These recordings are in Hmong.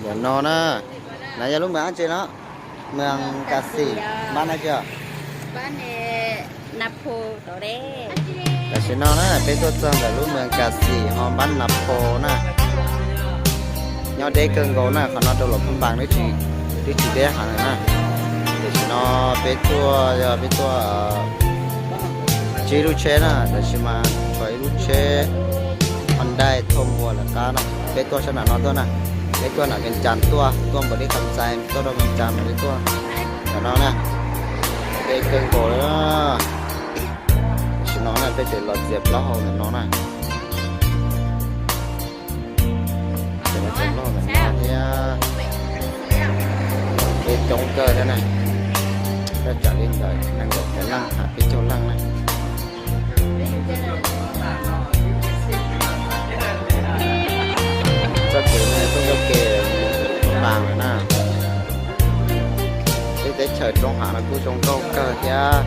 Tam no na, no yog lub moos dab tsi no? Moos Kas Xim, npab no tsi? Tam sim no na peb tuaj txog ntawm lub moos Kas Xim ho npab Nas Phos na. Nyob deb kawg nkaus na, qhov no rau Luam Phaj Npas twb tsis deb heev na. Tam sim no peb tuaj yog peb tuaj tsib lub tsheb na, tab sis mas tshuav ib lub tsheb Hyundai thauj npua lawv qab na. Peb tuaj sab nram no tuaj na, peb tuaj nram Vees Cas tuaj, tuaj npaum li Kham Xais tuaj rau Vees Cas mam li tuaj ntawm no na. Deb kawg nkaus li na. Tam sim no na peb tseem los txiav plaub hau ntawm no na. Tseem los txiav plaub hau ntawm no thiab. Peb coob kawg thiab na. Rau tsam li ntawm nees nkaum tawm leej ham peb caug leej na. Txoj kev no yog txoj kev Phaj Npas lawm na. Tej teb chaws roob hav no kuj zoo nkauj kawg thiab.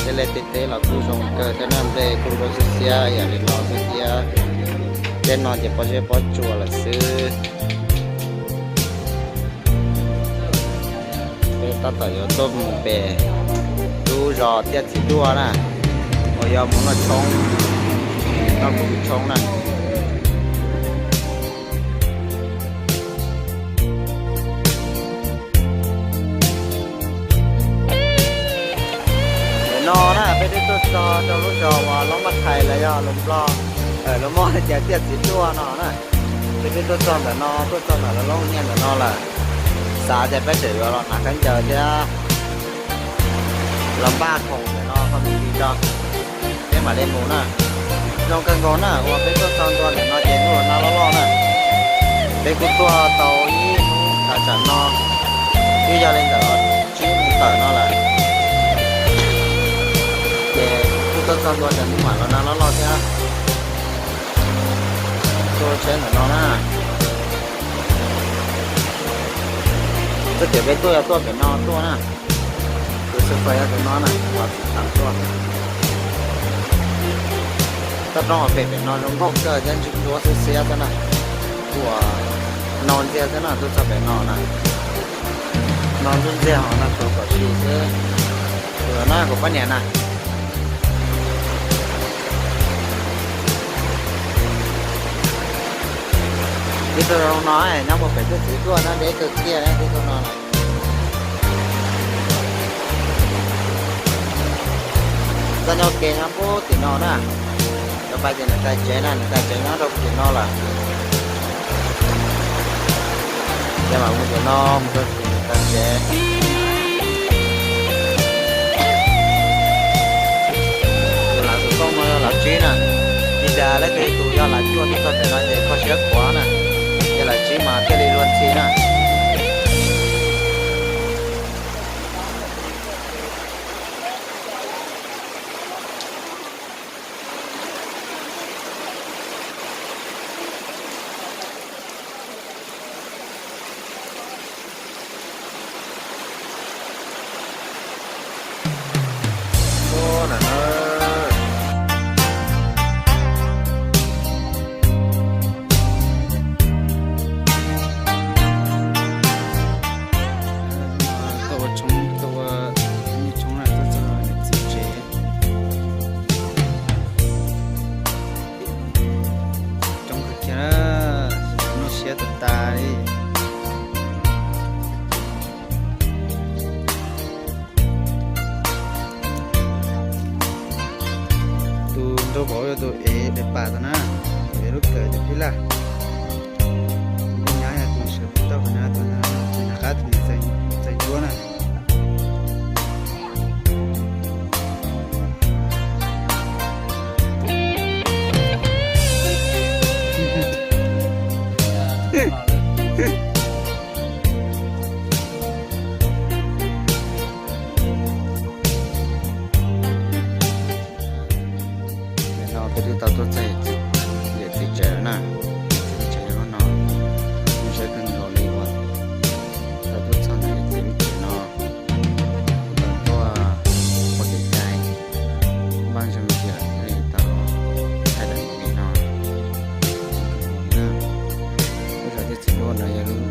Tej liaj tej teb los kuj zoo kawg thiab na, nplej kuj zoo xiab xiab, yam li no xwb thiab. Tej no ces pob zeb pob tsuas lawm xwb. Peb tab tom yuav tuaj mus pem lub zos Tiaj Txiv Duaj na, uas yog mus noj tshoob, noj kuv tshoob na. Ntawm no na peb twb tuaj txog rau lub zos uas Lob Mab Thais los yog lus Nplog lawv muab hais tias Tiaj Txiv Duaj no na. Peb twb tuaj txog ntawm no, tuaj txog ntawm lawv lub nyiaj ntawm no lawm. Xav tias peb tseem yuav los hnav khaub ncaws thiab los npaj khoom ntawm no tso, peb mam li mus na. Zoo kawg nkaus na, uas peb tuaj txog ntua ntawm no ces ntuj los nag loj loj na. Peb kuj tuaj tau ib hnub thav tsam no, twb yog li ntawm tsib moos tawm no lawm. Ces kuj tuaj txog ntua ces ntuj mam los nag loj loj thiab. Tuaj tsheb ntawm no na. Txoj kev peb tuaj yog tuaj pem no tuaj na. Tus xov tooj yog tus no na, uas txiv thav tuaj. Toj roob uas pem pem no zoo nkauj kawg thiab ntsuab ntsuab xiab xiab xwb na. Ua no ntxiag xwb na, tuaj txog pem no na. No ntsuab ntxiag ho no tsuav kom si xwb. Tus no kuv poj niam na. Tib tug zoo no nyob puag pem Tiaj Txiv Duaj no deb kawg kiag na, tib tug no na. Txoj nyuag kev nyob puag tim no na. Cov pais ces niam tais tsev na, niam tais tsev nyob rau tim no lawm. Ces mam mus tim no mus rau tim niam tais tsev. Tus lav tus tooj no yog lav tsib na. Ib dav lawv tus yog lav cuaj tuaj txog pem no ces kho siab khuav na. Yog lav tsib mas thiaj li luag ntxhi na. Tuaj ua tshoob, tuaj ua nyuj tshoob na, tuaj txog niam txiv tsev. Coob kawg kiag, noj siab tas tas li. Tus nraug vauv yog tus ev daim pam tau na, ev lub kawm cov phij laj. Tus nyab yog tus sawv tau, tus nyab, tus nyab qab tus niam txais ncuab na. Tam no peb twb tau tuaj txog yawm txiv tsev lawm na. Yawm txiv lub tsev yog lub no, zoo siab kawg nkaus li uas tau tuaj txog ntawm yawm txiv lub tsev no. Tau tuaj ua kev cai, npaj zoo li lawm thiaj li tau thaij daim movie no. Lub zos Tiaj Txiv Duaj no yog lub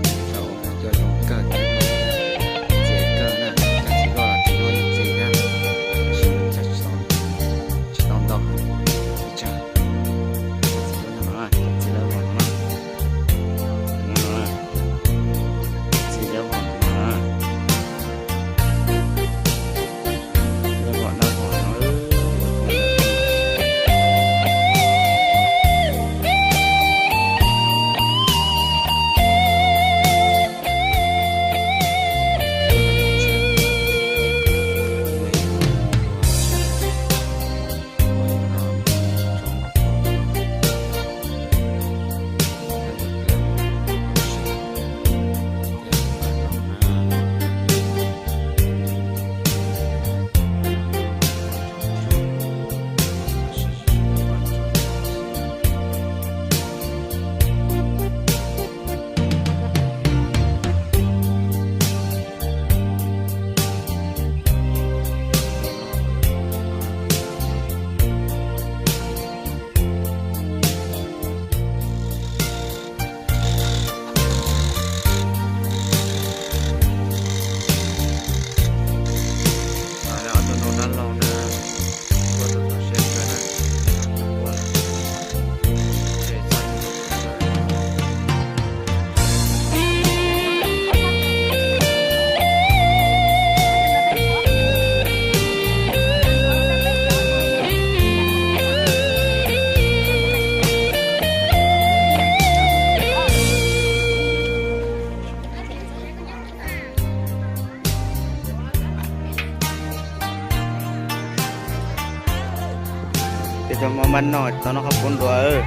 Cov hmoob maj noj tau noj qhov pub nruas.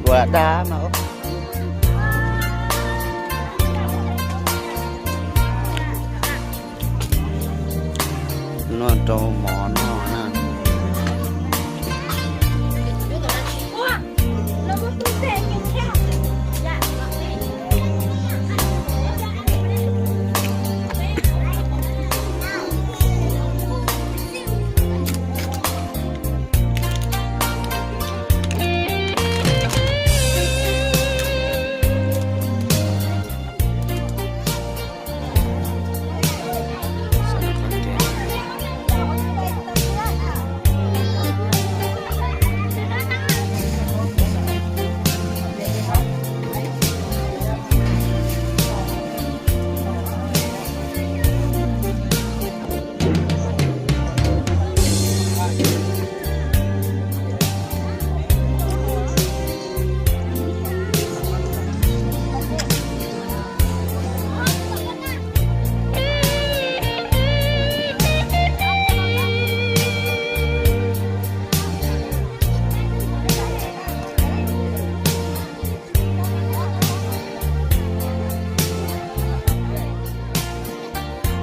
Ua dab mas. Noj rau mov noj na.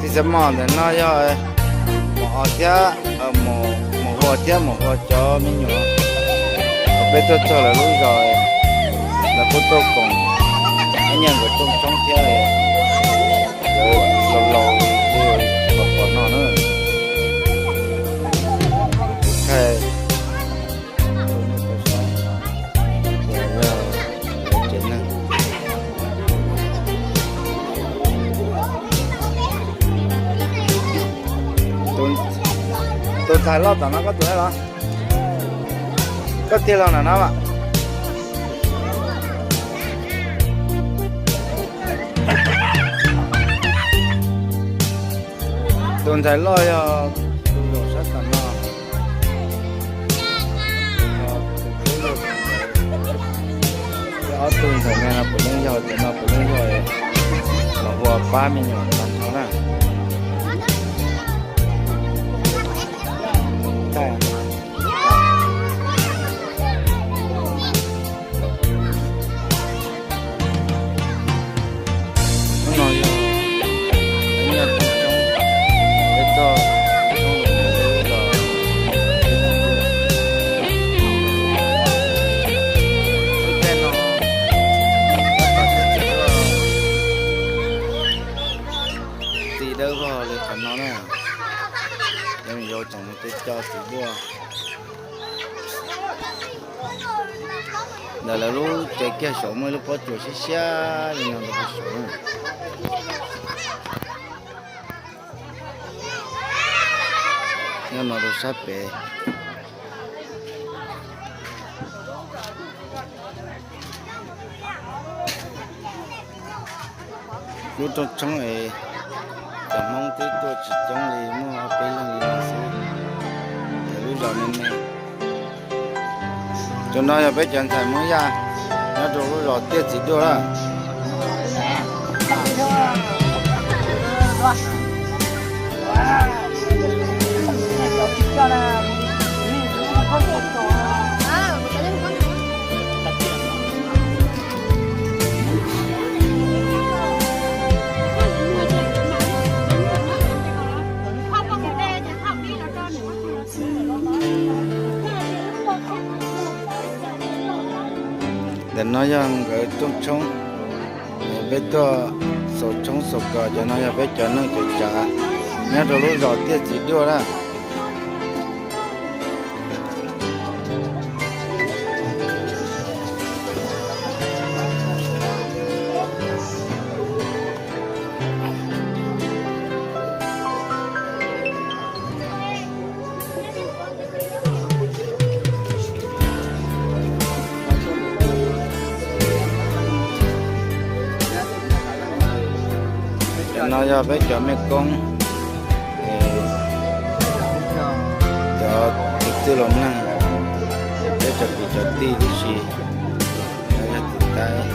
Tis xav mos ntawm no yog mus o thiab, mus hu thiab mus hu cov me nyuam. Peb tuaj txog lawv lub zos, lawv kuj tuaj koom ib nyuag nkawd rooj tshoob thiab, nkawd laus laus li pom pom no na. Thaij Tus ntxhais loj tom no koj tus los? Koj tiag los na no mas. Tus ntxhais loj yog tus zaum sab tom no. Ob tug ntxhais no puav leej yog, cov no puav leej yog los hu pab me nyuam tag nrho na. Hnub no yog ib nyuag rooj tshoob, peb tuaj tshoob los, lub caij no tab tom txiv dawb vog li qhov no na. Cov me nyuam yaus tseem mus co txiv duaj. Ntawm lawv lub tsev kiag saum muaj ib lub pob tsuas siab siab li no rau saum. Nyob no rau sab pem. Lub rooj tshoob es cov Hmoob twb tuaj tsis coob li, muaj ob peb leeg li no xwb. Lub zos me me. Tus no yog peb cov ntxhais Hmoob Yaj nyob rau lub zos Tiaj Txiv Duaj lawm. Ntawm no yog nkawd rooj tshoob, peb tuaj xaus tshoob xaus kos, cov no yog peb cov neeg cov tsav nyob rau lub zos Tiaj Txiv Duaj na. Cov no yog peb cov mej koob, cov tus txwj laus neeg, peb cov kwv cov tij tib si, no yog tus taib.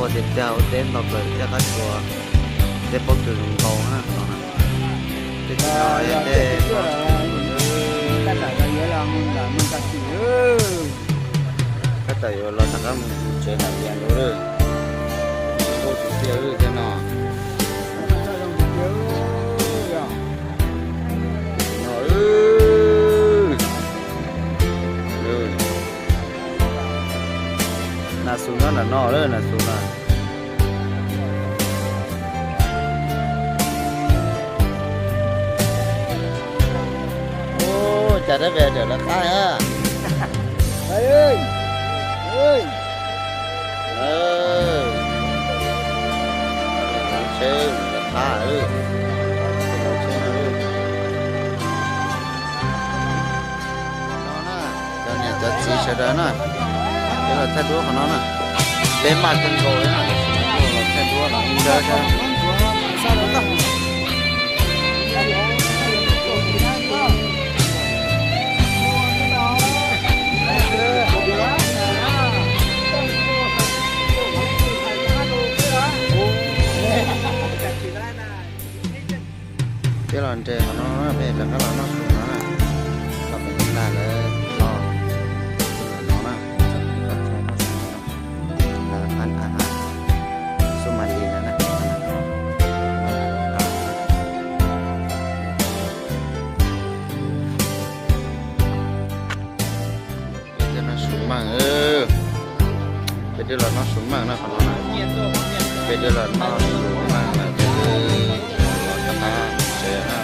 Tiag tiag ua teb nto plaws thiab qab tsuas, teb pob kws zoo nkauj na no. Tej teb no yog tej tab tom yuav los rov qab mus tsev nram Vias lawm. Nkauj tiag tiag tej no. No, nas xus nyob nram no lawm, nas xus na. Ua cas dab ve rawm lawv qab na. Tsheb lawv qab, tsheb no. Cov niam cov txiv sawv daws na, peb los thaij duab qhov no na. Peb maj kawg nkaus li na, los thaij duab no ib nrab thiab. Peb los nres qhov no, peb rov qab los noj su no na. Los pem tag lawv los no na, noj su no, lawv qab a ha, xub mas li no na. Peb twb noj su maaj, peb twb los noj su maaj no qhov no na. Peb twb los noj su maaj lawm, peb twb los rov qab tsev na.